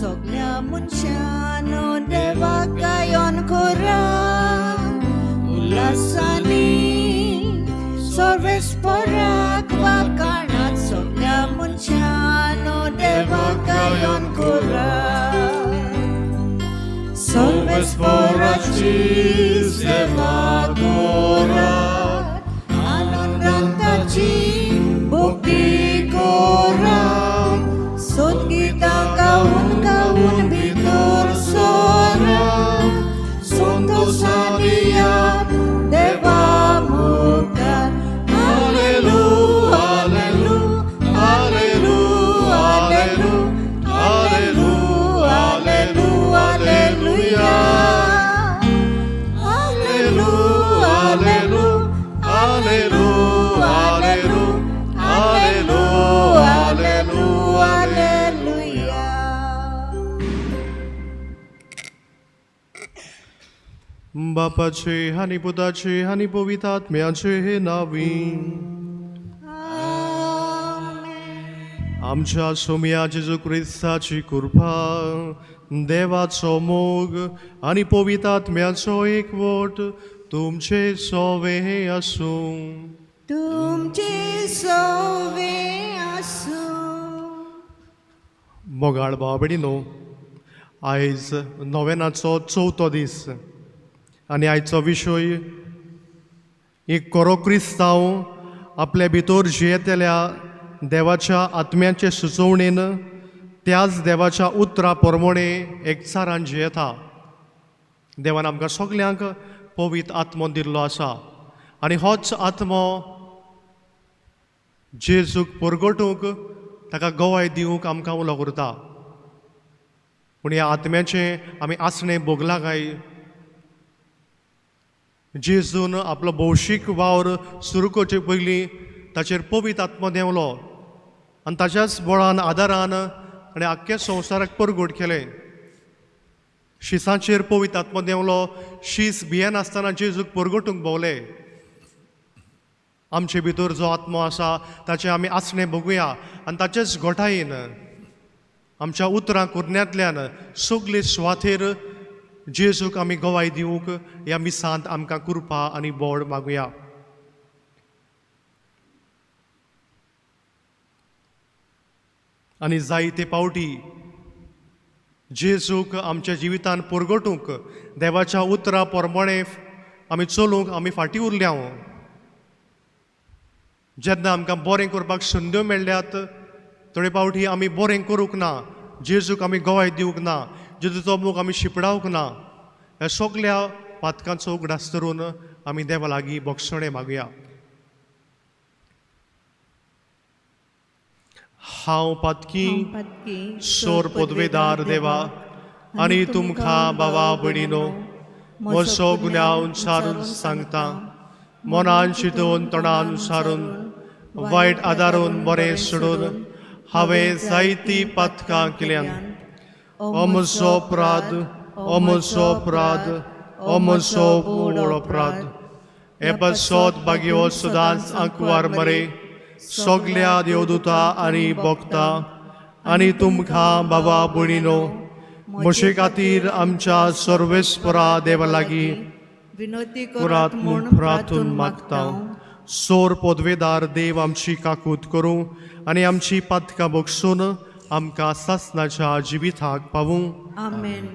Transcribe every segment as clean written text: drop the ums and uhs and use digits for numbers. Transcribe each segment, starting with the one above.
सगळ्या मनशानो देवाक गायन करात उल्हासांनी सर्वेस्पराक वाखाणात सगळ्या मनशानो देवाक गायन करात सर्वेस्पराची सेवा करात आनंदान ताची भक्ती करात सद्गीतां गावन गावन भितर सरात संतोशान येयात देवा मुखार हालेलू हालेलू हालेलू हालेलू हालेलू हालेलू हालेलुया हालेलू हालेलू हालेलू हालेलू हालेलू हालेलू हालेलुया. बापाचे आनी पुताचे आनी पवित्र आत्म्याचे नावी. आमेन. आमच्या सोमया जेजू क्रिस्ताची कृपा, देवाचो मोग आनी पवित्र आत्म्याचो एकवट तुमचे सोवे आसूं. तुमचे सोवे आसूं. मोगाळ भाव भयणीनो, आयज नोवेनाचो चवथो दीस आनी आयचो विशय एक खरो क्रिस्तांव आपल्या भितर जियेतल्या देवाच्या आत्म्याचे सुचोवणेन त्याच देवाच्या उतरा प्रमाणे एकचारान जियेता. देवान आमकां सगल्यांक पवित्र आत्मो दिल्लो आसा आनी होच आत्मो जेजूक परगटूंक ताका गवाय दिवंक आमकां उलो करता. पूण ह्या आत्म्याचें आमी आसणें भोगलां काय? जेजून आपलो भौशीक वावर सुरू करचे पयलीं ताचेर पवित्र आत्मो देंवलो आनी ताच्याच बळान आदारान आनी आख्ख्या संवसाराक परगट केलें. शिसाचेर पवित्र आत्मो देंवलो, शीस भियेनासतना जेजूक परगटूंक भोवले. आमचे भितर जो आत्मो आसा ताचें आमी आसणें भोगुया आनी ताचेच घोटायेन आमच्या उतरां कुरण्यांतल्यान सगले सुवातेर जेजूक आमी गवाय दिवंक ह्या मिसांत आमकां कृपा आनी बोड मागुया. आनी जायते पावटी जेजूक आमच्या जिवितान परगटूंक देवाच्या उतरा प्रमाणे आमी चलूंक आमी फाटीं उरल्या. जेन्ना आमकां बरें करपाक संद्यो मेळ्ळ्यात थोडे पावटी आमी बरें करूंक ना, जेजूक आमी गवाय दिवंक ना, जेजूचो मोग आमी शिपडावंक ना. ह्या सगल्या पातकांचो उगडास धरून आमी देवा लागीं बोगसणें मागुया. हांव पातकी सोर पदवेदार देवा आनी तुमकां बाबा भयणीनो म्हजो गुन्यांव सारून सांगता, मनान चिंतून तोंडान सारून वायट आदारून बरें सोडून हांवें जायतीं पातकां केल्यान. ओ म्हजो अपराध, ओ म्हजो अपराध, ओ म्हजो व्हड अपराध. हे पासत भाग्यो सदांच आंकवार मरे सगल्या देवदूता आनी भोगता आनी तुमकां बाबा भयणीनो म्हजे खातीर आमच्या सर्वेस्परा देवा लागीं विनोती करात म्हूण प्रार्थून मागता. सोर पदवेदार देव आमची काकूत करूं आनी आमची पातकां बगसून आमकां सासनाच्या जिविताक पावूं. आमेन.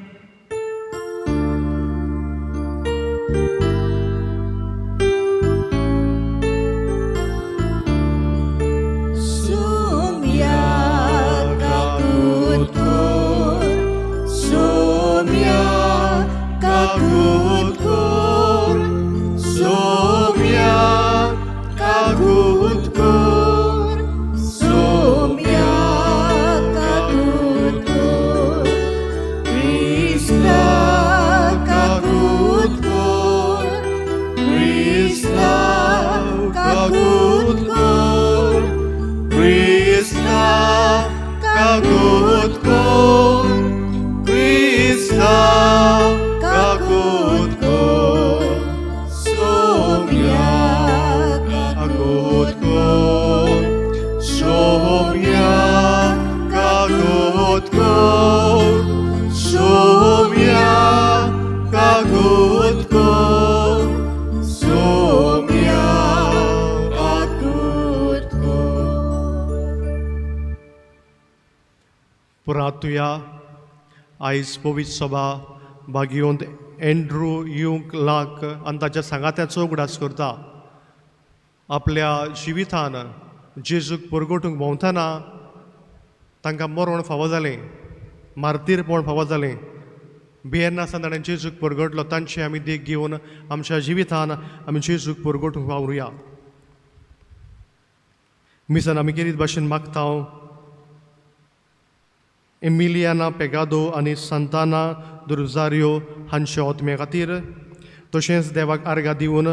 सुम्या काकूत कर, सुम्या काकूत कर, सुम्या काकूत कर, सुम्या काकूत कर, क्रिस्ता काकूत कर, प्रार्थुया. आयज पवित्र सभा भागयोंत एंड्रू येवंक लाक आनी ताच्या सांगात्याचो उगडास करता. आपल्या जिवितान जेजूक परगटूंक भोंवतना तांकां मरण फावो जालें, मार्तीरपण फावो जालें. भियेनासतना ताणें जेजूक परगटलो. तांची आमी देख घेवन आमच्या जिवितान आमी जेजूक परगटूंक वावरुया. मिसान आमी केरीत भाशेन मागता. एमिलियाना पेगादो आनी सांताना दुर्जारियो हांच्या आत्म्या खातीर, तशेंच देवाक आर्गां दिवन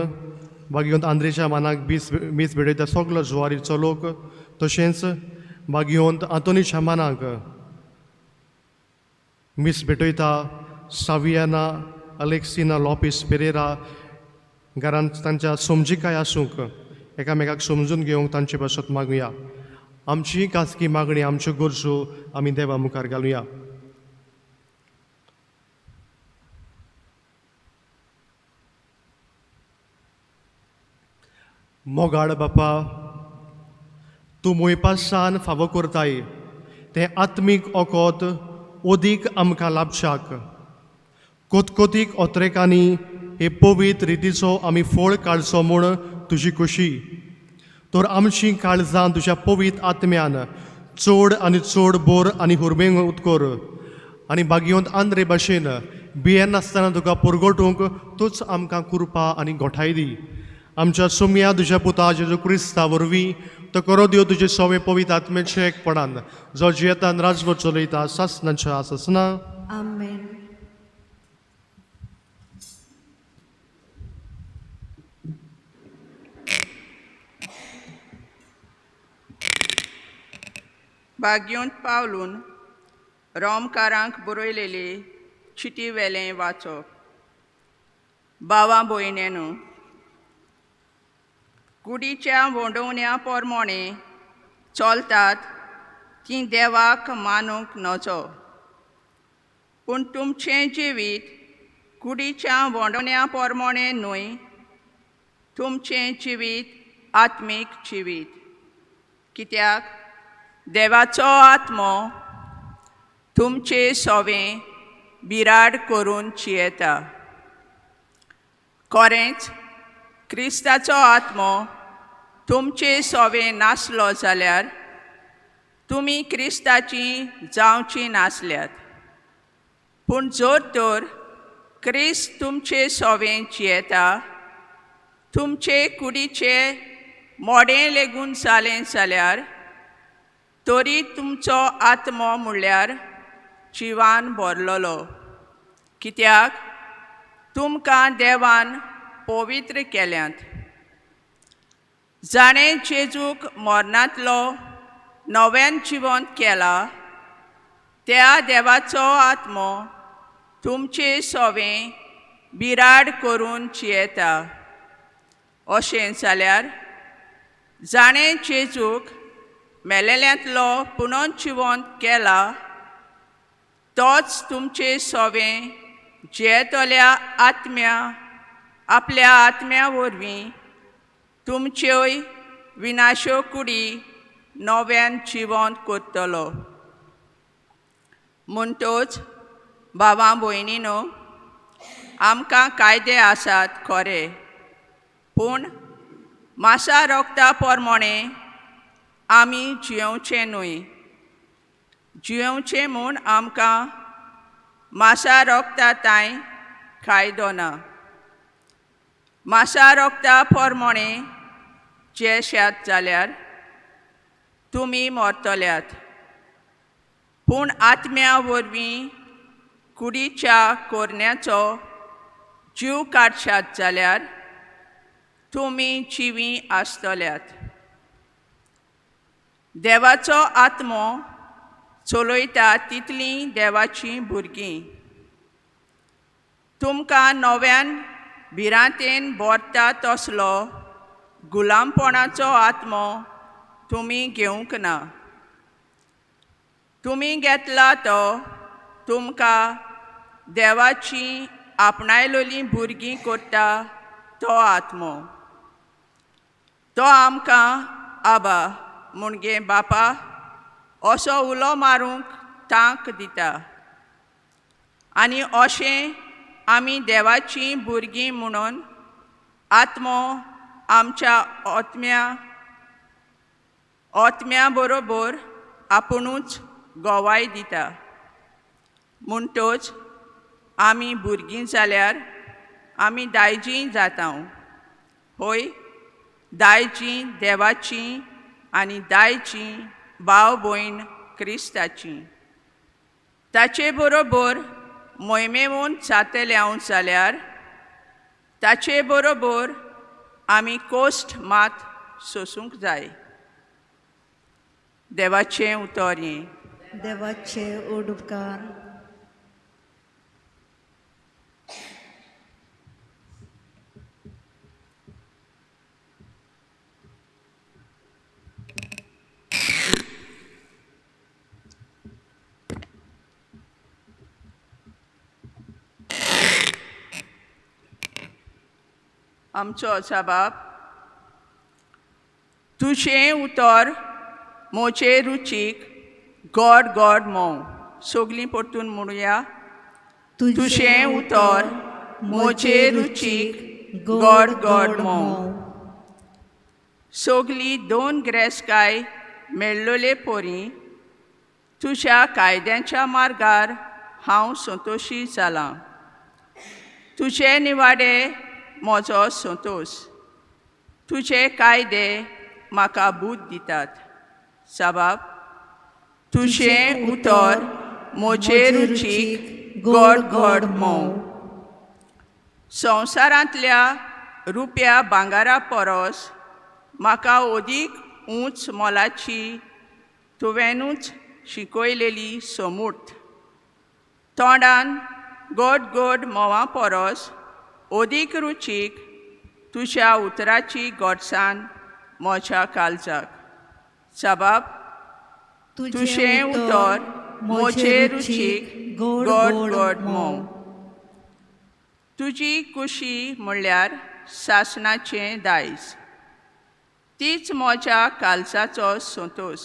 बागियोंत आंद्रेच्या मानाक बीस मीस भेटयता सगलो जुवारीचो लोक, तशेंच बागियोंत आंतोनीच्या मानाक मीस भेटयता सावियाना अलेक्सिना लोपीस पेरेरा घरांत तांच्या समजिकाय आसूंक, एकामेकाक समजून घेवंक तांचे पासत मागुया. आमची खाजगी मागणी, आमच्यो गरजो आमी देवा मुखार घालुया. मोगाळ बापा, तूं मोयपासान फावो करताय तें आत्मीक ओकोत ओदीक आमकां लाभशाक कोतकोतीक ओत्रेकांनी हे पवित्र रितीचो आमी फोळ काडचो म्हूण तुजी खोशी. तर आमचीं काळजां तुज्या पवित्र आत्म्यान चड आनी चड बोर आनी हुर्बेंग उत्कर आनी बागियोंत आंद्रे भाशेन भियेनासतना तुका पुरगोटूंक तूंच आमकां कृपा आनी गोठाय दी. आमच्या सुमया तुज्या पुता जेजू क्रिस्ता वरवीं तो करो दियो तुजे सवे पवित्र आत्म्याचे एकपणान, जो जियेतान राजवट चलयता सासनाच्या सासना. आमेन. भाग्योंत पावलून रोमकारांक बरयलेली चिटी वेलें वाचप. भावा भयण्यानू, कुडीच्या वोडोवण्या पोरमोणे चलतात तीं देवाक मानूंक नजो, पूण तुमचें जिवीत कुडीच्या वोडोवण्या पोरमोणे न्हय, तुमचें जिवीत आत्मीक जिवीत, कित्याक देवाचो आत्मो तुमचे सोवें बिराड करून चियेता. खरेंच क्रिस्ताचो आत्मो तुमचे सोवें नासलो जाल्यार तुमी क्रिस्ताची जावची नासल्यात, पूण जर तर क्रिस्त तुमचे सोवें जियेता, तुमचे कुडीचे मोडें लेगून जालें जाल्यार तरी तुमचो आत्मो म्हणल्यार जिवान भरलेलो, कित्याक तुमकां देवान पवित्र केल्यात. जाणें जेजूक मरणांतलो नव्यान जिवंत केला त्या देवाचो आत्मो तुमचे सोवें बिराड करून जियेता. अशें जाल्यार जाणें जेजूक मेलेल्यांतलो पुनोन जिवंत केला तोच तुमचे सोवें जियेतल्या आत्म्या आपल्या आत्म्या वरवीं तुमच्योय विनाश्यो कुडी नव्यान जिवंत करतलो. म्हणटोच भावां भयणीनो, आमकां कायदे आसात खरे, पूण मासा रोगता पोरमोणे आमी जियोवचें न्हय. जियोवचें म्हूण आमकां मासा रोगता तांय कायदो ना. मासा रोगता पोरमोणे जेशात जाल्यार तुमी मरतल्यात, पूण आत्म्या वरवीं कुडीच्या कोरण्याचो जीव काडशात जाल्यार तुमी जिवीं आसतल्यात. देवाचो आत्मो चलयता तितलीं देवाचीं भुरगीं. तुमकां नव्यान भिरांतेन भरता तसलो गुलामपणाचो आत्मो तुमी घेवंक ना. तुमी घेतला तो तुमकां देवाची आपणायलोलीं भुरगीं करता तो आत्मो. तो आमकां आबा मुणगे बापा असो उलो मारूंक तांक दिता आनी अशें आमी देवाचीं भुरगीं म्हणून आत्मो आमच्या ओतम्या बरोबर आपुणूच गोवाय दिता. म्हणटोच आमी भुरगीं जाल्यार आमी दायजीं जाता. होय, दायजीं देवाचीं आनी दायजीं भाव भयण क्रिस्ताचीं. ताचे बरोबर मोयमेवून जातले हांव जाल्यार ताचे बरोबर आमी कोश्ट मात सोसूंक जाय. देवाचें उतर हें. देवाचे उपकार. आमचो आसा बाप, तुजें उतर म्हजे रुचीक गोड गोड मोव. सगलीं परतून म्हणुया. तुजें उतर म्हजे रुचीक गोड गोड मोव. सगली दोन ग्रेसकाय मेळ्ळोले पोरी तुज्या कायद्यांच्या मार्गार हांव संतोशी जालां. तुजे निवाडे म्हजो संतोश. तुजे कायदे म्हाका बूद दितात. साबाब, तुजें उतर म्हजे रुचीक गोड गोड मोव. संवसारांतल्या रुप्या भांगरा परस म्हाका अदीक ऊंच मोलाची तुवेंनूच शिकयलेली सोमूर्त. तोंडान गोड गोड म्होंवा परस अदीक रुचीक तुज्या उतराची गोडसाण म्हज्या काळजाक. साबाब, तुजें उतर म्हजे रुचीक गोड गोड मोव. तुजी कुशी म्हणल्यार सासणाचें दायज. तीच म्हज्या काळजाचो संतोश.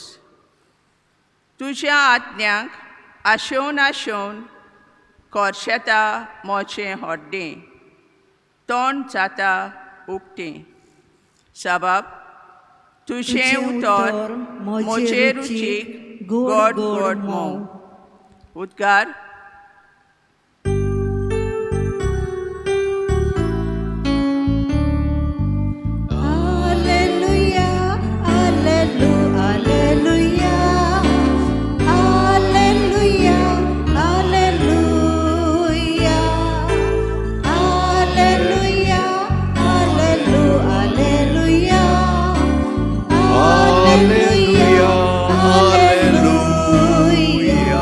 तुज्या आज्ञांक आशेवन आशेवन खोर्शेता म्हजें हड्डें. तोंड जाता उक्तें. साबाब, तुजें उतर म्हजे रुचीक गोड गोड मोव. उद्गार. Alleluia, allelu, alleluia, alleluia, alleluia, alleluia, allelu, alleluia, alleluia, alleluia.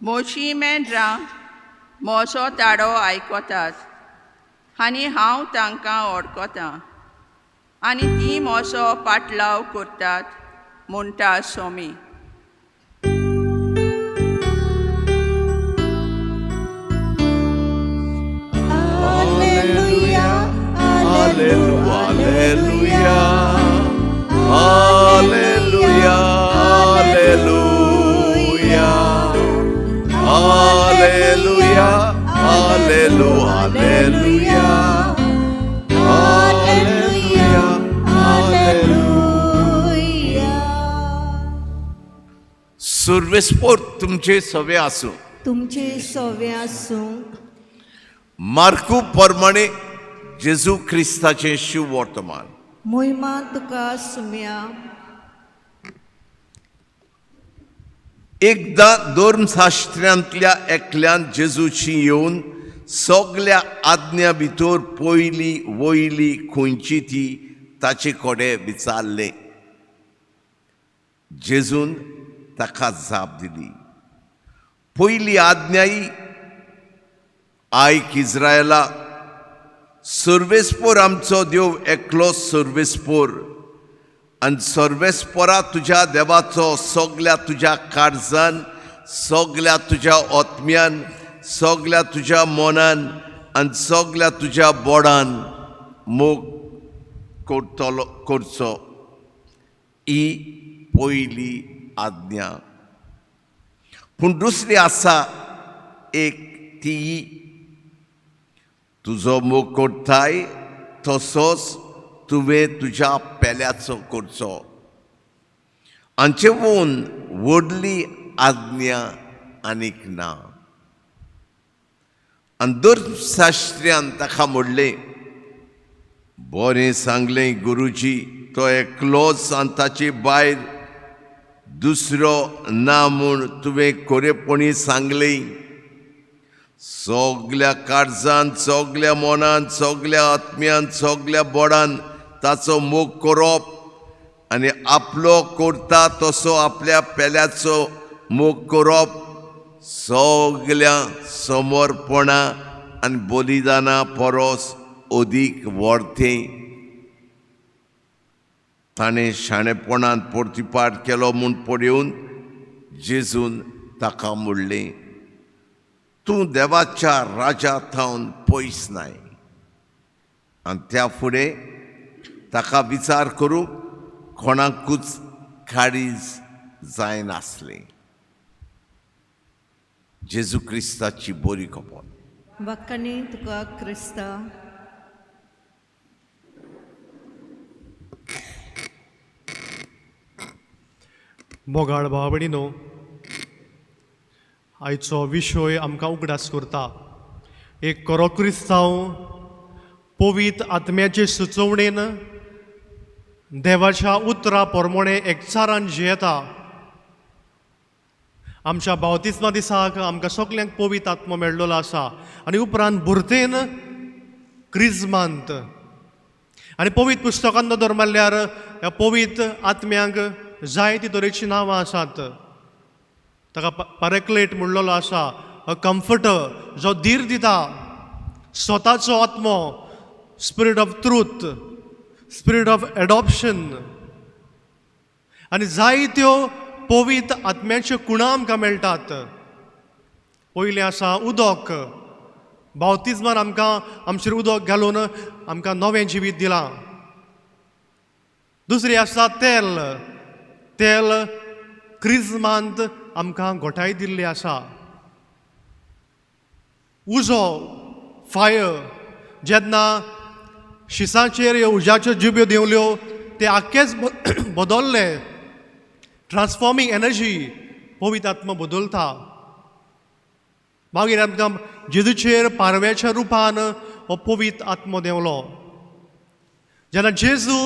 म्हजीं मेंढरां म्हजो ताडो आयकतात आनी हांव तांकां वळखतां आनी तीं म्हजो पाटलाव करतात म्हणटा Somi. Alleluia, allelu, Alleluia, Alleluia, Alleluia, Alleluia, Allelu, Alleluia, Alleluia, Alleluia. सुर्वेस्पोर तुमचे सवे आसूं. तुमचे सवे आसूं. मार्कू प्रमाणे जेजू क्रिस्ताचें शिववर्तमान. मोहिमा तुका सुम्या. एकदां धर्मशास्त्रांतल्या एकल्यान जेजूची येवन सगल्या आज्ञा भितर पयली वयली खंयची ती ताचे कडेन विचारलें. जेजून ताका जाप दिली, पयली आज्ञाई, आयक इज्रायला, सर्वेस्पोर आमचो देव एकलो सर्वेस्पोर आनी सर्वेस्पोरा तुज्या देवाचो सगल्या तुज्या काळजान, सगल्या तुज्या आत्म्यान, सगल्या तुज्या मनान आनी सगल्या तुज्या बोडान मोग करतलो करचो. ही पयली आज्ञा. पूण दुसरी आसा एक ती, तुजो मोग करताय तसोच तुवें तुज्या पेल्याचो करचो. हांचे वून व्हडली आज्ञा आनीक ना. आनी धर्मशास्त्र्यान ताका म्हणलें, बरें सांगलें गुरुजी, तो एकलोच आनी ताचे भायर दुसरो ना म्हूण तुवें खरेपणी सांगलें. सगल्या काळजान, सगल्या मनान, सगल्या आत्म्यान, सगल्या बोडान ताचो मोग करप आनी आपलो करता तसो आपल्या पेल्याचो मोग करप सगल्या समर्पणा आनी बलिदाना परस अदीक वर्तें. ताणें शाणेपणान प्रतिपाट केलो म्हूण पळोवन जेजून ताका म्हणलें, तूं देवाच्या राजा थावन पयस नाय. आनी त्या फुडें ताका विचार करूंक कोणाकूच काळीज जायनासलें. जेजू क्रिस्ताची बरी खबर. वाक्कांनी तुका क्रिस्ता. मोगाळ भाव भयणीनो, आयचो विशय आमकां उगडास करता एक खरो क्रिस्तांव पवित्र आत्म्याचे सुचोवणेन देवाच्या उतरा प्रमाणे एकचारान जियेता. आमच्या बावतिस्मा दिसाक आमकां सगल्यांक पवित्र आत्मो मेळ्ळलो आसा आनी उपरांत बुरतेन क्रिज्मांत आनी पवित्र पुस्तकान नदर मारल्यार ह्या पवित्र आत्म्यांक जायती तरेचीं नांवां आसात. ताका पारेक्लेट म्हणलेलो आसा, अ कम्फर्टर जो धीर दिता, स्वताचो आत्मो, spirit of truth, spirit of adoption आनी जायत्यो पवित्र आत्म्याच्यो कुणां आमकां मेळटात. पयलें आसा उदक. बावतिज्मान आमकां आमचेर उदक घालून आमकां नवें जिवीत दिलां. दुसरें आसा तेल. तेल क्रिज्मांत आमकां घोटाय दिल्ली आसा. उजो, फायर, जेन्ना शिसाचेर ह्यो उज्याच्यो जिब्यो देंवल्यो ते आख्खेच बदल्ले. ट्रान्सफॉर्मींग एनर्जी पवित्र आत्मा बदलता. मागीर आमकां जेजूचेर पारव्याच्या रुपान हो पवित्र आत्मो देंवलो. जेन्ना जेजू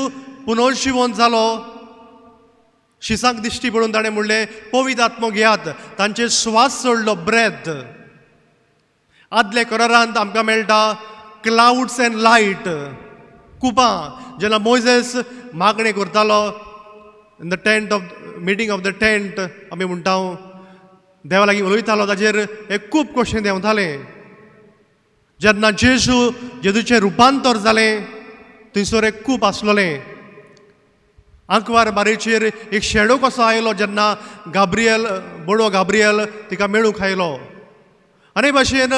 पुनर्जिवन जालो शिसांक दिश्टी पडून ताणें म्हणलें पवित्र आत्मो घेयात. तांचेर स्वास चडलो, ब्रेथ. आदल्या करारांत आमकां मेळटा क्लावड्स एंड लायट, कुपां. जेन्ना मोयजेस मागणें करतालो in the tent of meeting of the tent आमी म्हणटा, देवा लागीं उलयतालो, ताचेर एक खूब कशें देंवतालें. जेन्ना जेजू जेजूचें रुपांतर जालें थंयसर एक कूप आसलोलें. आंकवार बारेचेर एक शेडो कसो आयलो जेन्ना गाब्रियल, बडो गाब्रियल तिका मेळूंक आयलो. आनी भाशेन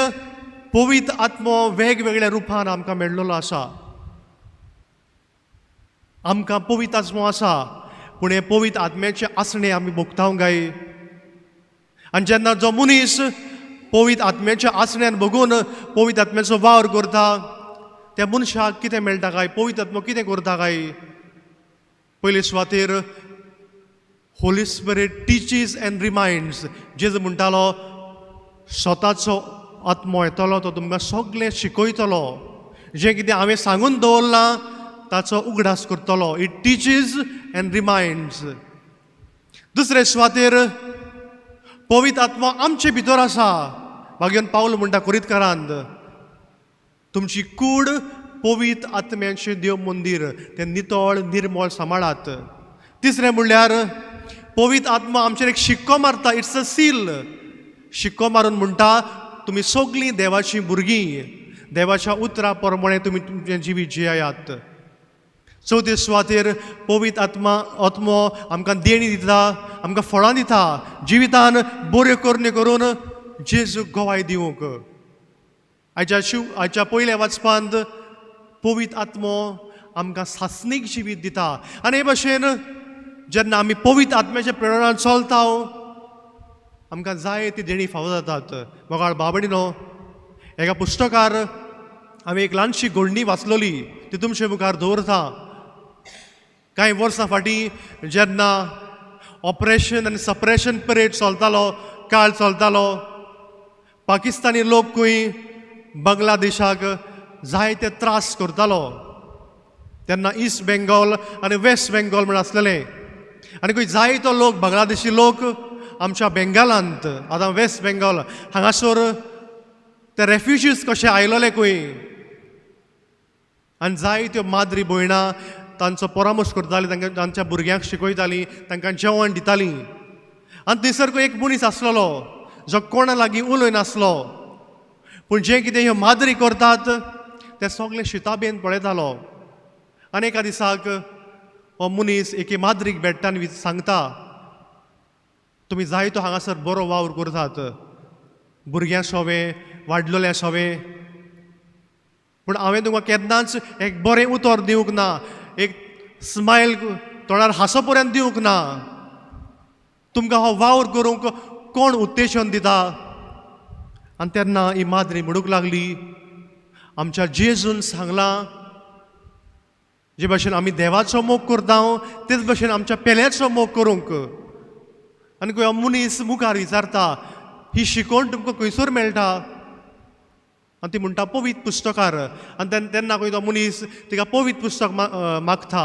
पवित्र आत्मो वेगवेगळ्या रुपान आमकां मेळ्ळलो आसा. आमकां पवित्र आत्मो आसा, पूण हें पवित्र आत्म्याचें आसणें आमी भोगता काय? आनी जेन्ना जो मनीस पवित्र आत्म्याच्या आसण्यान भोगून पवित्र आत्म्याचो वावर करता त्या मनशाक कितें मेळटा काय? पवित्र आत्मो कितें करता काय? पयले सुवातेर Holy Spirit teaches and reminds. जेजू म्हणटालो स्वताचो आत्मो येतलो, तो तुमकां सगळें शिकयतलो, जें कितें हांवें सांगून दवरलां ताचो उगडास करतलो. It teaches and reminds. दुसरे सुवातेर पवित्र आत्मो आमचे भितर आसा. मागीर पावल म्हणटा कोरितकारांत, तुमची कूड पवित्र आत्म्याचें देव मंदीर, तें नितळ निर्मळ सांबाळात. तिसरें म्हणल्यार पवित्र आत्मा आमचेर एक शिक्को मारता, it's a seal. शिक्को मारून म्हणटा तुमी सगळीं देवाचीं भुरगीं, देवाच्या उतरा प्रमाणे तुमी तुमचें जिवीत जियात. चवथे सुवातेर पवित्र आत्मा आत्मो आमकां देणी दिता, आमकां फळां दिता, जिवितान बऱ्यो करण्यो करून जेजूक गवाय दिवंक. आयच्या पयल्या वाचपांत पवित्र आत्मो आमकां सासणीक जिवीत दिता. आनी हे भाशेन जेन्ना आमी पवित्र आत्म्याच्या प्रेरणान चलता आमकां जाय ती देणी फावो जातात. मोगाळ बाबडिनो, एका पुस्तकार हांवें एक ल्हानशी घोडणी वाचलोली, ती तुमचे मुखार दवरता. कांय वर्सां फाटीं जेन्ना ऑपरेशन आनी सप्रेशन पिरियड चलतालो, काळ चलतालो, पाकिस्तानी लोकूय बांगलादेशाक जायते त्रास करतालो. तेन्ना इस्ट बेंगॉल आनी वेस्ट बेंगॉल म्हण आसलेलें आनी खंय जायतो लोक बांगलादेशी लोक आमच्या बेंगालांत, आतां वेस्ट बेंगॉल हांगासर ते रेफ्युजीस कशे आयलोले खंय. आनी जायत्यो माद्री भयणां तांचो परामर्श करतालीं, तांकां तांच्या भुरग्यांक शिकयतालीं, तांकां जेवण दितालीं. आनी थंयसर एक मनीस आसलेलो जो कोणा लागीं उलयनासलो, पूण जें कितें ह्यो माद्री करतात तें सगळें शिताबेन पळयतालो. आनी एका दिसाक हो मनीस एके माद्रीक भेट्टा आनी सांगता, तुमी जायतो हांगासर बरो वावर करतात, भुरग्यां सोवें वाडलोल्या सोवें, पूण हांवें तुमकां केन्नाच एक बरें उतर दिवंक ना, एक स्मायल तोंडार हांसो पर्यंत दिवंक ना. तुमकां हो वावर करूंक कोण उत्तेजन दिता? आनी तेन्ना ही माद्री म्हणूंक लागली, आमच्या जेजून सांगलां, जे भाशेन आमी देवाचो मोग करता तेच भाशेन आमच्या पेल्याचो मोग करूंक. आनी खंय मनीस मुखार विचारता, ही शिकवण तुमकां खंयसर मेळटा? आनी ती म्हणटा, पवित्र पुस्तकार. आनी तेन्ना खंय तो मनीस तिका पवित्र पुस्तक मागता,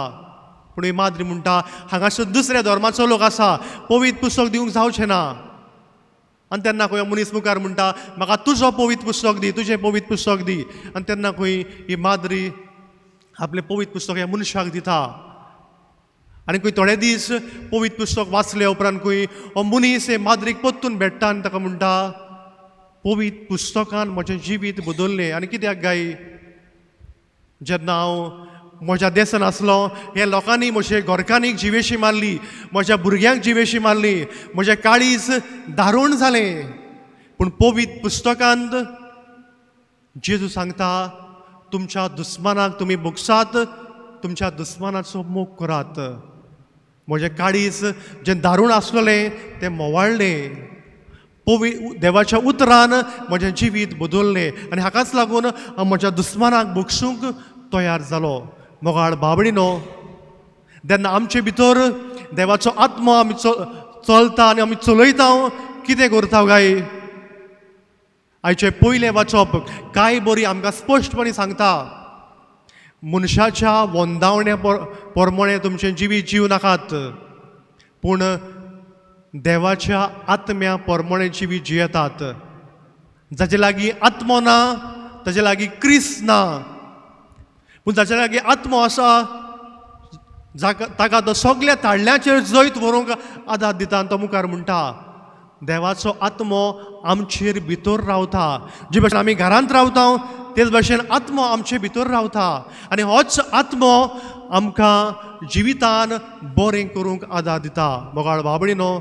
पूण ही माद्री म्हणटा, हांगासर दुसऱ्या धर्माचो लोक आसा, पवित्र पुस्तक दिवंक जावचें ना. आनी तेन्ना खंय मनीस मुखार म्हणटा, म्हाका तुजो पवित्र पुस्तक दी, तुजें पवित्र पुस्तक दी. आनी तेन्ना खंय ही माद्री आपलें पवित्र पुस्तक ह्या मनशाक दिता. आनी खंय थोडे दीस पवित्र पुस्तक वाचले उपरांत खंय हो मनीस हे माद्रीक परतून भेट्टा आनी ताका म्हणटा, पवित्र पुस्तकान म्हजें जिवीत बदललें. आनी कित्याक गाय, जेन्ना हांव म्हज्या देसान आसलो, हे लोकांनी म्हजे घरकान्नीक जिवेशी मारली, म्हज्या भुरग्यांक जिवेशी मारली, म्हजें काळीज दारूण जालें. पूण पवित्र पुस्तकांत जेजू सांगता, तुमच्या दुस्मानाक तुमी भोगसात, तुमच्या दुस्मानाचो मोग करात. म्हजें काळीज जें दारूण आसलेलें तें मोवाळ्ळें, पवी देवाच्या उतरान म्हजें जिवीत बदललें आनी हाकाच लागून हांव म्हज्या दुस्मानाक भोगसूंक तयार जालो. मोगाळ बाबडिनो, तेन्ना आमचे भितर देवाचो आत्मो आमी चलता आनी आमी चलयता, कितें करता काय? आयचें पयलें वाचप कांय बरी आमकां स्पश्टपणी सांगता, मनशाच्या वंदावण्या परमणे तुमचें जिवीत जीव नाकात, पूण देवाच्या आत्म्या परमणे जिवीत जियेतात. जाचे लागीं आत्मो ना ताचे लागीं क्रिस्त ना, पूण जाचे लागीं आत्मो आसा जाका ताका तो सगल्या ताळ्यांचेर जैत व्हरूंक आदार दिता. आनी तो मुखार म्हणटा, देवाचो आत्मो आमचेर भितर रावता. जे भाशेन आमी घरांत रावता तेच भाशेन आत्मो आमचे भितर रावता आनी होच आत्मो आमकां जिवितान बरें करूंक आदार दिता. मोगाळ बाबडिनो,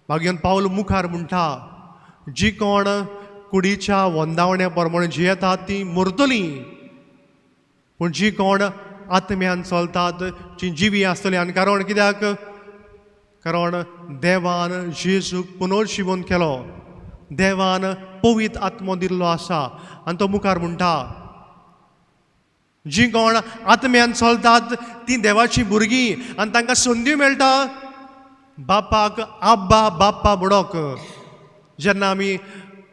मागीर पावल मुखार म्हणटा, जी कोण कुडीच्या वंदावण्या प्रमाणे जियेतात ती मरतलीं, पूण जी कोण आत्म्यान चलतात जी जिवी आसतली. आनी कारण कित्याक? कारण देवान जेजूक पुनर्जिवन केलो, देवान पवित्र आत्मो दिल्लो आसा. आनी तो मुखार म्हणटा, जी कोण आत्म्यान चलतात ती देवाची भुरगीं आनी तांकां संदी मेळटा बापाक आब्बा बाप्पा म्हणोंक. जेन्ना आमी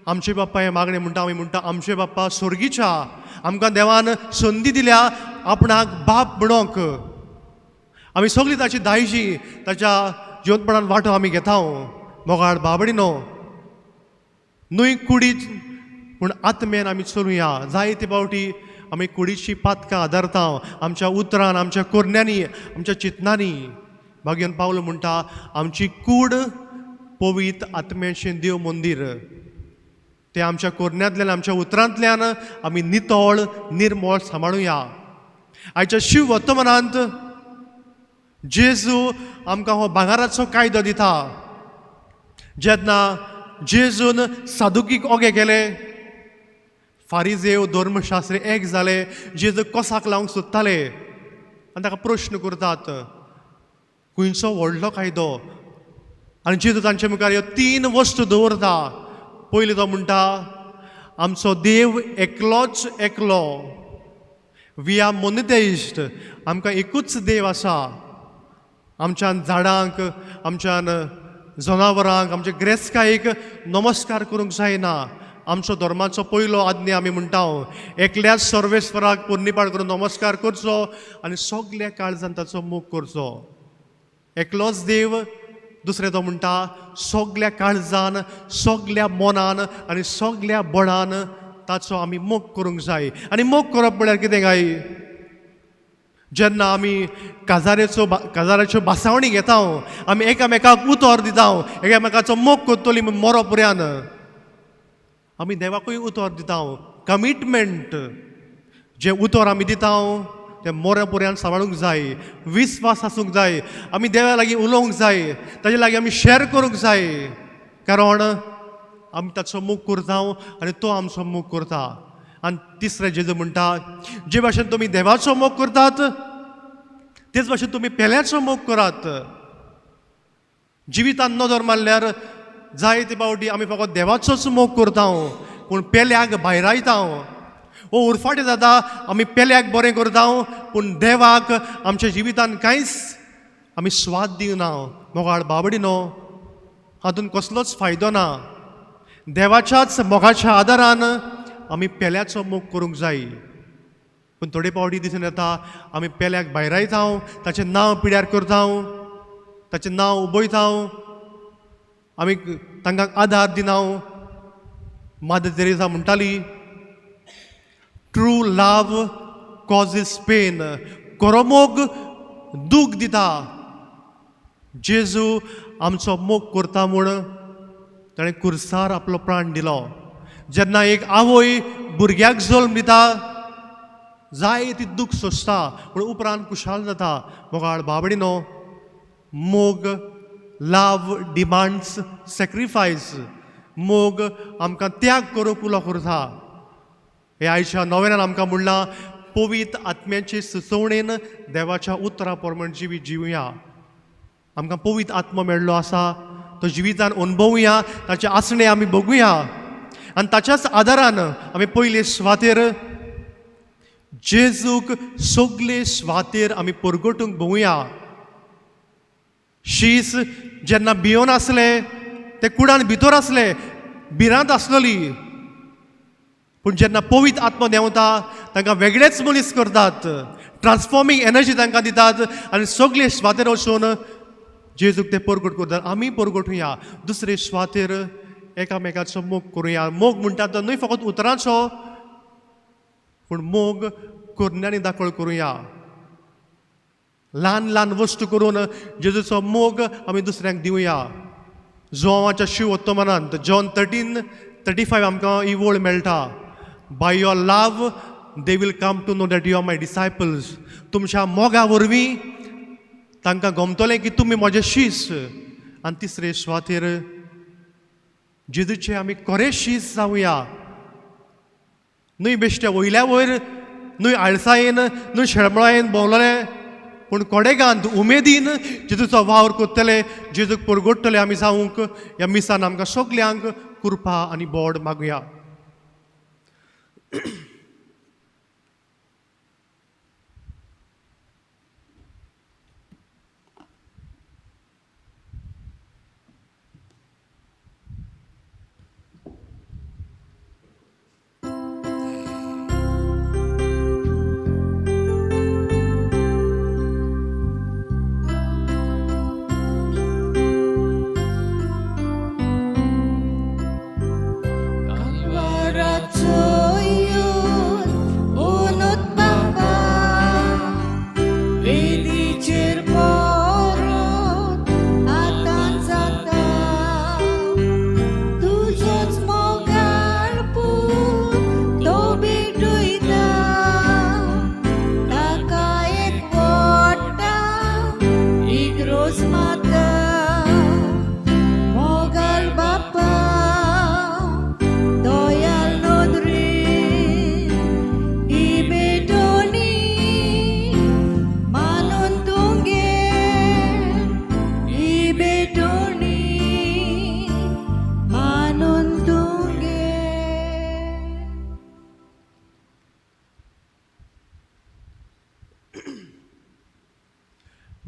आमचे बाप्पा हें मागणें म्हणटा, आमी म्हणटा आमचे बाप्पा स्वर्गीच्या, आमकां देवान संदी दिल्या आपणाक बाप म्हणोंक. आमी सगळीं ताची दायजी, ताच्या जिवंतपणान वांटो आमी घेता. मोगाळ बाबडिनो, न्हय कुडीच पूण आत्म्यान आमी चलुया. जायते फावटी आमी कुडीची पातकां आदारता आमच्या उतरान, आमच्या कोरण्यांनी, आमच्या चिंतनांनी. मागीर पावल म्हणटा, आमची कूड पवित्र आत्म्याचें देव मंदीर, तें आमच्या कोरण्यांतल्यान आमच्या उतरांतल्यान आमी नितळ निर्मळ सांबाळुया. आयच्या शिव वर्तमानांत जेजू आमकां हो भांगराचो कायदो दिता. जेन्ना जेजून सादुकीक ओगे केले, फारिजेव धर्मशास्त्री एक जाले, जेजू कोसाक लावंक सोदताले आनी ताका प्रश्न करतात, खंयचो व्हडलो कायदो? आनी जेजू तांचे मुखार ह्यो तीन वस्तू दवरता. पयलीं तो म्हणटा आमचो देव एकलोच एकलो, we are मोनोथेइस्ट, आमकां एकूच देव आसा. आमच्यान झाडांक, आमच्यान जनावरांक, आमच्या ग्रेस्कायेक नमस्कार करूंक जायना. आमचो धर्माचो पयलो आज्ञा आमी म्हणटा एकल्याच सर्वेस्वराक पुर्णीपाड करून नमस्कार करचो आनी सगल्या काळजान ताचो मोग करचो. एकलोच देव. दुसरें तो म्हणटा सगल्या काळजान, सगल्या मनान आनी सगल्या बळान ताचो आमी मोग करूंक जाय. आनी मोग करप म्हळ्यार कितें काय? जेन्ना आमी काजाराच्यो भासावणी घेता, आमी एकामेकाक उतर दिता, एकामेकाचो मोग करतली मरो पर्यंत, आमी देवाकूय उतर दिता. कमिटमेंट जें उतर आमी दिता तें मोऱ्या पर्यंत सांबाळूंक जाय, विस्वास आसूंक जाय, आमी देवा लागीं उलोवंक जाय, ताजे लागीं आमी शेर करूंक जाय, कारण आमी ताचो मोग करता आनी तो आमचो मोग करता. आनी तिसरें जेजू म्हणटा जे भाशेन तुमी देवाचो मोग करतात तेच भाशेन तुमी पेल्याचो मोग करात. जिवितान नदर मारल्यार जायते फावटी आमी फकत देवाचोच मोग करता पूण पेल्याक भायरायता. वो उरफाटें जाता, आमी पेल्याक बरें करता पूण देवाक आमच्या जिवितान कांयच आमी स्वाद दिवना. मोगाळ बाबडी न्हू, हातूंत कसलोच फायदो ना. देवाच्याच मोगाच्या आदारान आमी पेल्याचो मोग करूंक जाय. पूण थोडे फावटी दिसून येता आमी पेल्याक भायरायता, ताचें नांव पिड्यार करता, ताचें नांव उबयता, आमी तांकां आदार दिना. मादर तेरेजा म्हणटाली ट्रू लव कॉजीस पेन, खरो मोग दूख दिता. जेजू आमचो मोग करता म्हूण ताणें कुर्सार आपलो प्राण दिलो. जेन्ना एक आवय भुरग्याक जल्म दिता जाय ती दूख सोंसता पूण उपरांत खुशाल जाता. मोगाळ बाबडी न्हू, मोग, लव डिमांड्स सॅक्रिफायस. मोग आमकां त्याग करूंक उलो करता. हे आयच्या नव्यान आमकां म्हणलां पवित्र आत्म्याचे सुचोवणेन देवाच्या उतरा प्रमाण जिवीत जिवया. आमकां पवित्र आत्मो मेळ्ळो आसा तो जिवितान अणभवया, ताचें आसणें आमी बघुया आनी ताच्याच आदारान आमी पयले सुवातेर जेजूक सगले सुवातेर आमी परगटूंक भोंवया. शीस जेन्ना भियोन आसले ते कुडान भितर आसले, भिरांत आसलोली, पूण जेन्ना पवित्र आत्मो देंवता तांकां वेगळेच मनीस करतात, ट्रान्सफॉर्मींग एनर्जी तांकां दितात आनी सगले सुवातेर वचून जेजूक ते परगट करतात. आमी परगटुया, दुसरे सुवातेर एकामेकाचो मोग करुया. मोग म्हणटा तो न्हय फकत उतरांचो पूण मोग करण्यांनी दाखल करुया. ल्हान ल्हान वस्तू करून जेजूचो मोग आमी दुसऱ्यांक दिवया. जोवाच्या शिव उत्तमनांत जॉन 13:35 आमकां ही वळ मेळटा, by your love they will come to know that you are my disciples. तुमच्या मोगा वरवीं तांकां गमतलें की तुमी म्हजे शीस. आनी तिसरे सुवातेर जेजूचे आमी खरे शीस जावया, न्हय बेश्टे वयल्या वयर, न्हय आळसायेन, न्हय शेळमळायेन भोंवलोले, पूण कोडेगांत उमेदीन जेजूचो वावर करतले, जेजूक परगोडटले आमी जावंक. ह्या मिसान आमकां सगल्यांक कृपा आनी बोड मागुया. Mogal Bapa, doyal nodri.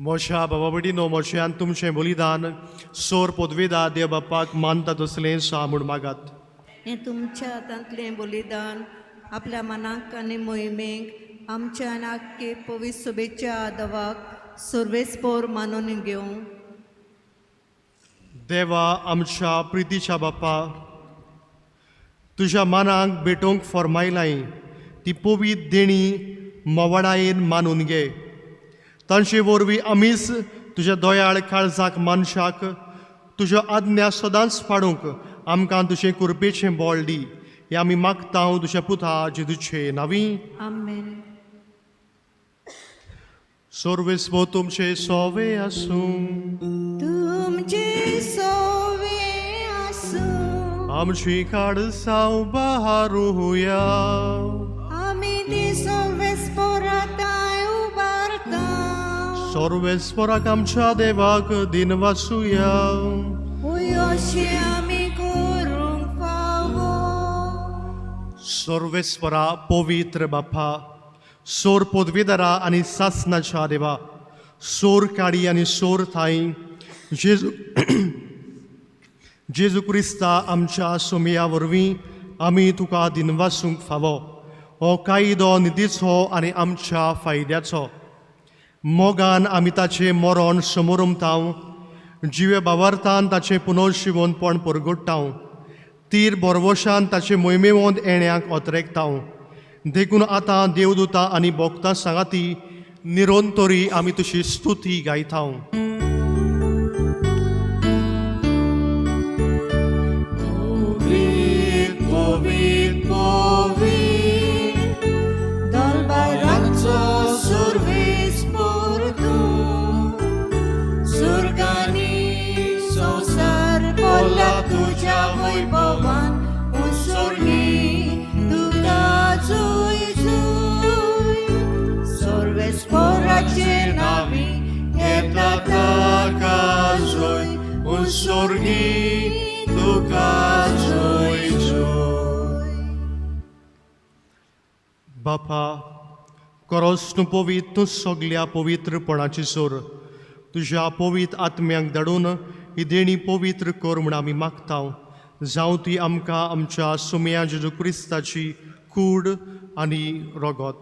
मोशा बाबा भयणीनो मोशे आनी तुमचें बलिदान सोर पोदवेदा देव बापाक मानता तसलें सा म्हूण मागात. हें तुमच्या हातांतलें बलिदान आपल्या मनाक आनी मोहिमेक आमच्या आनी आख्खे पवित्र शुभेच्छा आदवाक सुर्वेस्पोर मानून घेवं. देवा आमच्या प्रितीच्या बापा, तुज्या मनाक भेटोवंक फॉर्मायलाय ती पवीत देणी मोवडायेन मानून घे. तांचे वरवीं आमीच तुज्या दोयाळ काळजाक मनशाक तुज्यो आज्ञा सदांच पाडूंक आमकां तुजें कुरपेचें बळ दी. हें आमी मागता तुज्या पुता जेजूचे नांवी. आमेन. सर्वेस्पो तुमचे सोवे आसूं. तुमचे सोवे आसूं. आमची काडसांव बहारुया. आमी ती सर्वेस्पोराताय उबारता. सर्वेस्पराक आमच्या देवाक दिनवासुया. अशें आमी करूंक फावो. सर्वेस्परा पवित्र बापा, सोर पदवीधरा आनी सासनाच्या देवा, सोर काडी आनी सोर थांय जेजू जेजू क्रिस्ता आमच्या सोमया वरवीं आमी तुका दिनवासूंक फावो. हो कायदो निधीचो आनी आमच्या फायद्याचो. मोगान आमी ताचें मरण समोरमतांव, जिवे बावरतान ताचें पुनर्शिवनपण परगट्टांव, तीर बोरवशान ताचे मोहिमेवंत येण्याक ओतरेकतांव. देखून आतां देवदूता आनी भोक्तां सांगाती निरंतरी आमी तुजी स्तुती गायतांव. पवित्र पवित्र दलबाराचो सुर्वेस्पोर तूं, सुर्गांनी संवसार भरला तुज्या वैभवान, उसोरणी तुका जुय जुय. सर्वेस्पोराचे नांवी येता ताका जोय, उत्सर्गी तुका जोय जोय. बापा, करोस तूं पवित्र, तूं सगल्या पवित्रपणाची सोर. तुज्या पवित्र आत्म्यांक धाडून ही देणी पवित्र कर म्हूण आमी मागता. जावं ती आमकां आमच्या सुमया जेजू क्रिस्ताची कूड आनी रगत.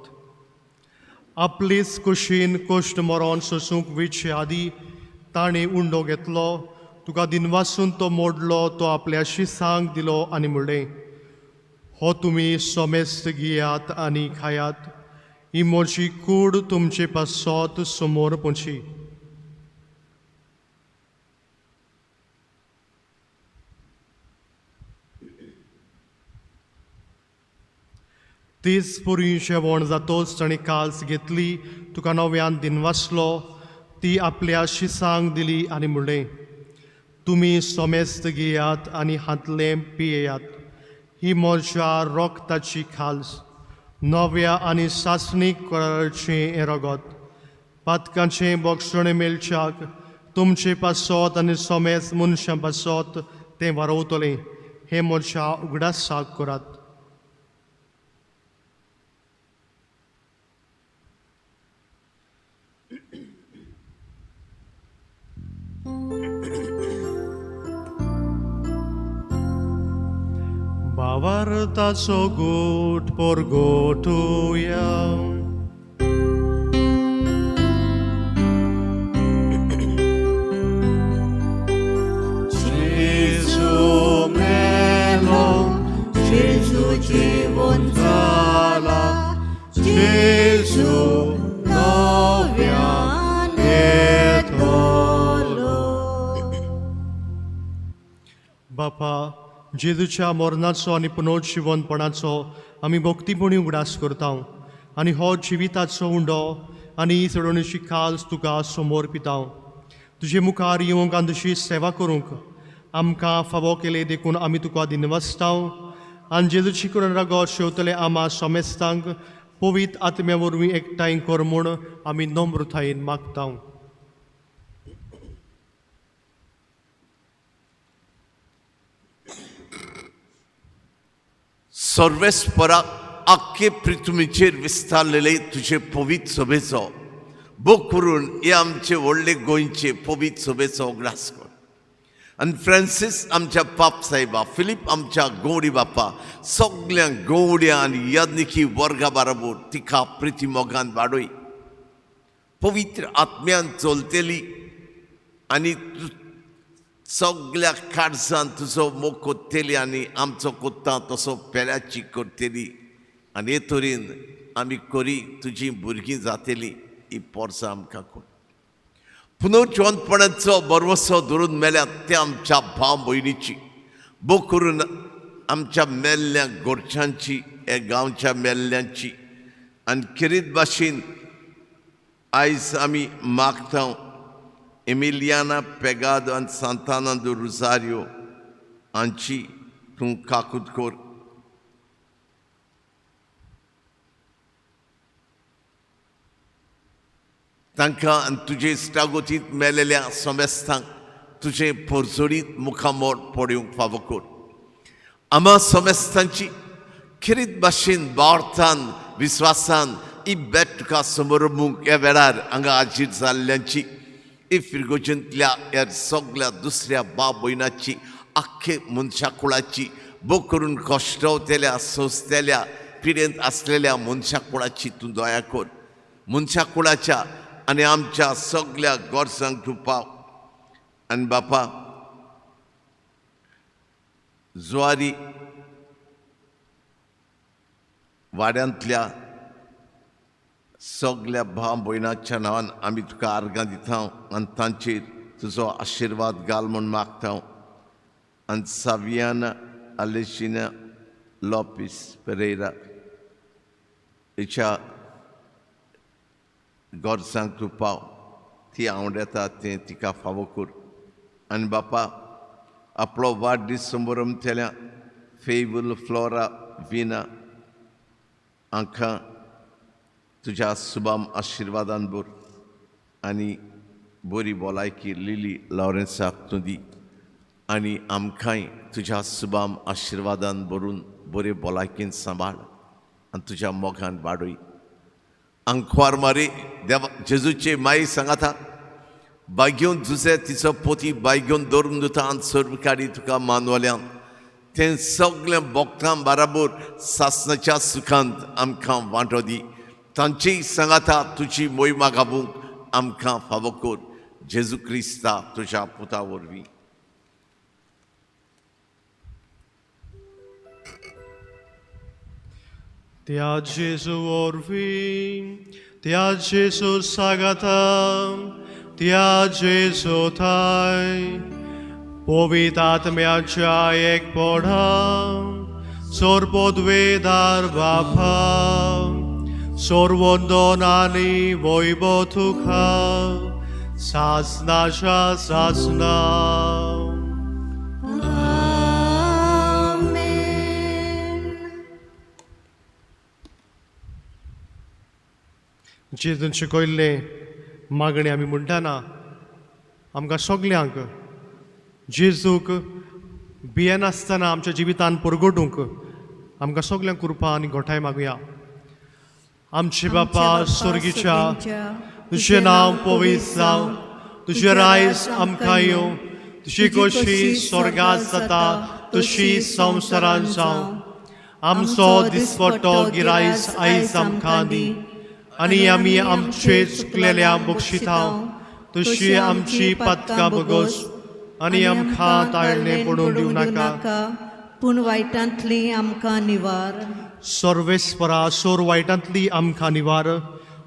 आपलेच कुशीन कश्ट मरोन सोसूंक वेचे आदी ताणें उंडो घेतलो, तुका दिनवासून तो मोडलो, तो आपल्या शिसांक दिलो आनी म्हणलें, हो तुमी सोमेस्त घेयात आनी खायात, ही म्हजी कूड तुमचे पासत समोर पोची. तीच पुरी जेवण जातोच ताणें काल्स घेतली, तुका नव्यान दिनवासलो, ती आपल्या शिसांक दिली आनी म्हणलें, तुमी सोमेस्त घेयात आनी हातलें पियेयात, ही म्हज्या रोगताची खाल्स, नव्या आनी सासणीक कराचें हें रगत. पातकांचें बोगसणें मेळच्याक तुमचे पासत आनी सोमेस्त मनशां पासत तें वारोवतलें. हें म्हज्या उगडासाक करात. भावार्थाचो गोट परगोटुया. जेजू मेलो, जेजू जिवन जाला, जेजू नव्यान येतलो. बापा, जेजूच्या मरणाचो आनी पुनर्जिवनपणाचो आमी भक्तीपणी उगडास करता आनी हो जिविताचो उंडो आनी चडवणीची खास तुका समोर पिता. तुजे मुखार येवंक आनी तुजी सेवा करूंक आमकां फावो केले देखून आमी तुका दिनवासता. आनी जेजूची करून रगत शेवतले आमा सोमेस्तांक पवित्र आत्म्या वरवीं एकठांय कर म्हूण आमी नम्रतायेन मागता. सर्वेस्पराक आख्खे पृथ्वीचेर विस्तारलेले तुजे पवित्र सभेचो बोक करून हे आमचे व्हडले गोंयचे पवित्र सभेचो उगडास कर. आनी फ्रांसीस आमच्या पाप साहेबा, फिलीप आमच्या गौडी बापा, सगळ्या गौड्या आनी याज्ञिकी वर्गा बाराबोर तिका प्रिती मोगान वाडय. पवित्र आत्म्यान चलतली आनी सगळ्या काळजान तुजो मोग कोत्तली आनी आमचो कोत्ता तसो पेल्याची करतली आनी हे तरेन आमी करी तुजी भुरगीं जातली ही पोरसां आमकां कर. पुनर्जिवंतपणाचो बरवसो धरून मेल्या त्या आमच्या भाव भयणीची बोक करून आमच्या मेल्ल्या गोरच्यांची, ह्या गांवच्या मेल्ल्यांची आनी खेरीत भाशेन आयज आमी मागता एमिलियाना पेगादो आनी सांताना दो रुजारियो हांची तूं काकूत कर. तांकां आनी तुजे इश्टागतींत मेलेल्या समेस्तांक तुजें परजळीत मुखामोड पळोवंक फावो कर. आमा समेस्तांची खेरीत भाशेन बावर्थान विस्वासान ही बेट तुका समरमूंक ह्या वेळार हांगा हाजीर जाल्ल्यांची ही फिरगोजेंतल्या ह्या सगल्या दुसऱ्या बाब भयणाची आख्खे मनशा कुळाची बोक करून कश्टवतेल्या सोंसतेल्या पिडेंत आसलेल्या मनशा कुळाची तूं दया कर. मनशा कुळाच्या आनी आमच्या सगल्या गरजांक तूं पाव. आनी बापा जुवारी वाड्यांतल्या सगल्या भाव भयणाच्या नांवान आमी तुका आर्गां दिता आनी तांचेर तुजो आशिर्वाद घाल म्हूण मागता. आनी सावियाना आलेशिना लोपीस पेरेरा हिच्या गरजांक तूं पाव, ती आवडटा तें तिका फावो कर. आनी बापा आपलो वाडदीस समरमतल्या फेवल फ्लोरा विना हांकां तुज्या सुबाम आशिर्वादान भर आनी बरी भलायकी लिली लॉरेन्साक तूं दी आनी आमकांय तुज्या सुबाम आशिर्वादान भरून बरे भलायकेन सांबाळ आनी तुज्या मोगान वाडय. आंकवार मारी देवा जेजूचे माई सांगाता बायगेवन जुजे तिचो पोती बायगेवन दवरून दिता आनी सर्व काडी तुका मानवल्यान तें सगळें भोगतां बाराबोर सासणाच्या सुखांत आमकां वांटो दी. तांचीय सांगाता तुजी मोहिमा गाबूंक आमकां फावो कर. जेजू क्रिस्ता तुज्या पुता वरवीं. त्या जेजू वरवीं, त्या जेजू सांगाता, त्या जेजू थाय पवित्र आत्म्याच्या एकपणान सर्वोद्वेदार बापा सर्वंदन आनी वैभव तुका सासनाच्या सासना. जेजून शिकयल्लें मागणें आमी म्हणटाना आमकां सगल्यांक जेजूक भियेनासतना आमच्या जिवितान परगटूंक आमकां सगल्यांक कृपा आनी घोटाय मागुया. आमचे बापा स्वर्गीच्या, तुजें नांव पवित्र जावं, तुजें रायज आमकां येवं, तुजी खोशी स्वर्गांत जाता तशी संवसारांत जावं. आमचो दिसपट्टो गिरायस आयज आमकां दी आनी आमी आमचे चुकलेल्या बक्षिता तशी आमची पातकां बगोस आनी आमकां ताळणे पडून दिवं नाका, पूण वायटांतली आमकां निवार. सर्वेस्परा सोर वायटांतली आमकां निवार.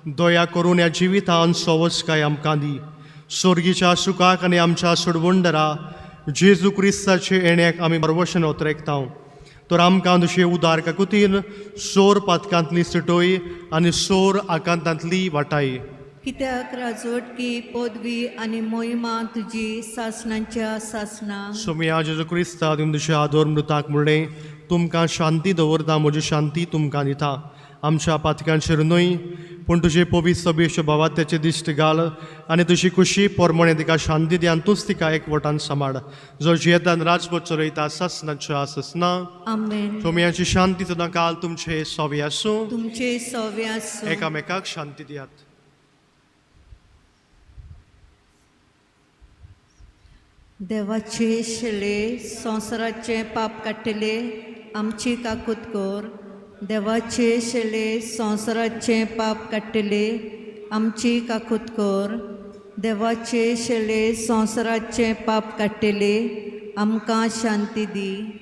दया करून ह्या जिवितान सवसकाय आमकां दी. सोर्गीच्या सुखाक आनी आमच्या सोडवणदारा जेजू क्रिस्ताचे येण्याक आमी बरवशन ओतरेकता. तर आमकां तुजे उदार काकुतीन सोर पातकांतली सुटोय आनी सोर आकांतांतली वाटाय. कित्याक राजवटकी पदवी आनी मोहिमा तुजी सासणाच्या सासणा. सोमया जेजू क्रिस्ता तुमी तुज्या आदोर मृताक म्हणलें तुमकां शांती दवरता, म्हजी शांती तुमकां दिता. आमच्या पातकांचेर न्हय पूण तुजे पवित्र सभेच्या भावात्याचे दिश्ट घाल आनी तुजी खुशी पोरमणे तिका शांती दी आनी तूंच तिका एकवटान सांबाळ, जो जियेतान राजभर चलयता सासणाच्या सासना. आमेन. सोमयाची शांती सदां काल तुमचे सोवे आसूं. तुमचे सोवे आसूं. एकामेकाक शांती दियात. देवाचे शेले संवसाराचें पाप काडटले आमची काकूत कर. देवाचे शेले संवसाराचें पाप काडटले आमची काकूत कर. देवाचे शेले संवसाराचें पाप काडटले आमकां शांती दी.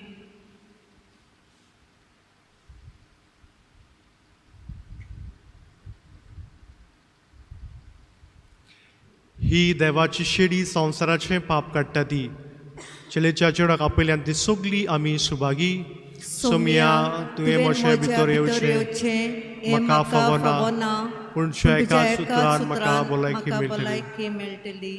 ही देवाची शेडी संवसाराचें पाप काडटा ती चेलेच्या चेडवाक आपयल्यान ती सगली आमी सुभागी. सोमया, तुवें म्हजे भितर येवचें हें म्हाका फावना, पूण तुज्या पूण एका तुज्या एका सुत्रान म्हाका सुत्रान भलायकी म्हाका मेळटली. भलायकी मेळटली.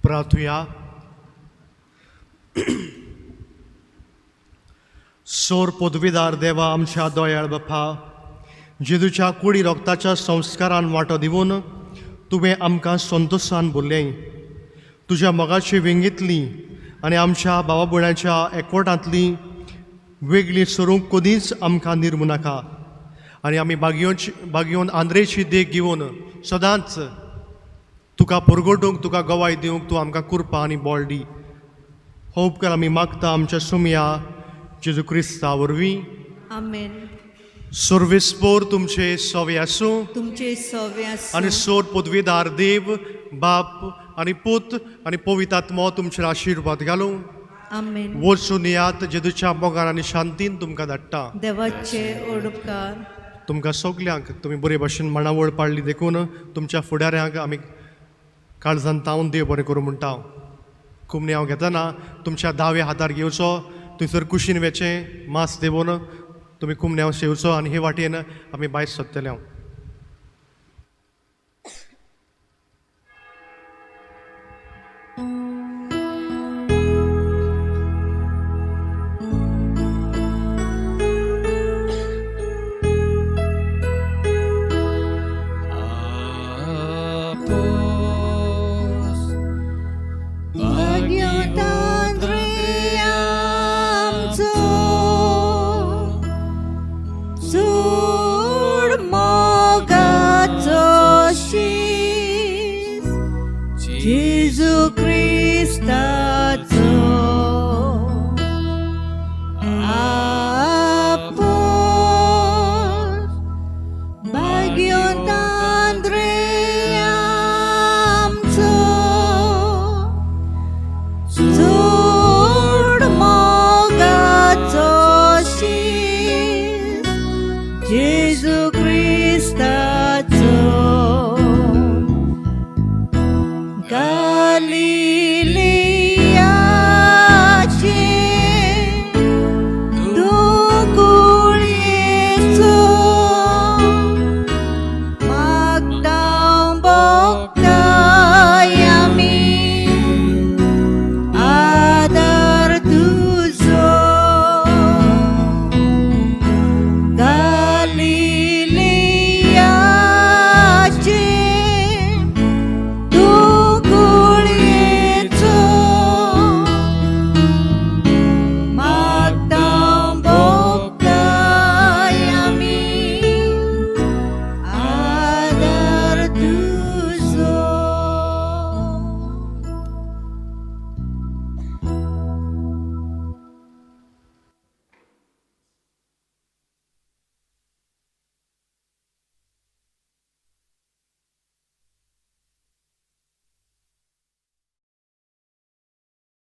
प्रार्थुया. सोर पदवीदार देवा आमच्या दोयाळ बापा, जेजूच्या कुडी रोगताच्या संस्कारान वांटो दिवन तुवें आमकां संतोशान भरलें. तुज्या मोगाची वेंगेंतली आनी आमच्या भावा भयणाच्या एकवटांतली वेगळी सरूंक कदींच आमकां निर्मू नाका आनी आमी बागयोन आंद्रेची देख घेवन सदांच तुका परगटूंक, तुका गवाय दिवंक तूं आमकां कुरपा आनी बळ दी. हो उपकार आमी मागता आमच्या सुमया जेजू क्रिस्ता वरवीं. आमेन. सर्वेस्पोर तुमचे सवे आसूं. तुमचे सवे आसूं. आनी सोर पदवीदार देव बाप आनी पूत आनी पवित्र आत्मो तुमचेर आशिर्वाद घालूं. आमेन. वचून येयात, जेजूच्या मोगान आनी शांतीन तुमकां धाडटा. देवाचे उपकार. तुमकां सगल्यांक तुमी बरे भाशेन मांडावळ पाडली देखून तुमच्या फुडाऱ्यांक आमी काळजान तावन देव बरें करूं म्हणटा. कुमणे हांव घेतना तुमच्या दाव्या हातार घेवचो, थंयसर कुशीन वेचें मास देवून तुमी कुमणे हांव सेवचो आनी हे वाटेन आमी भायर सोदतले हांव. भाग्यतांद्रे आमचो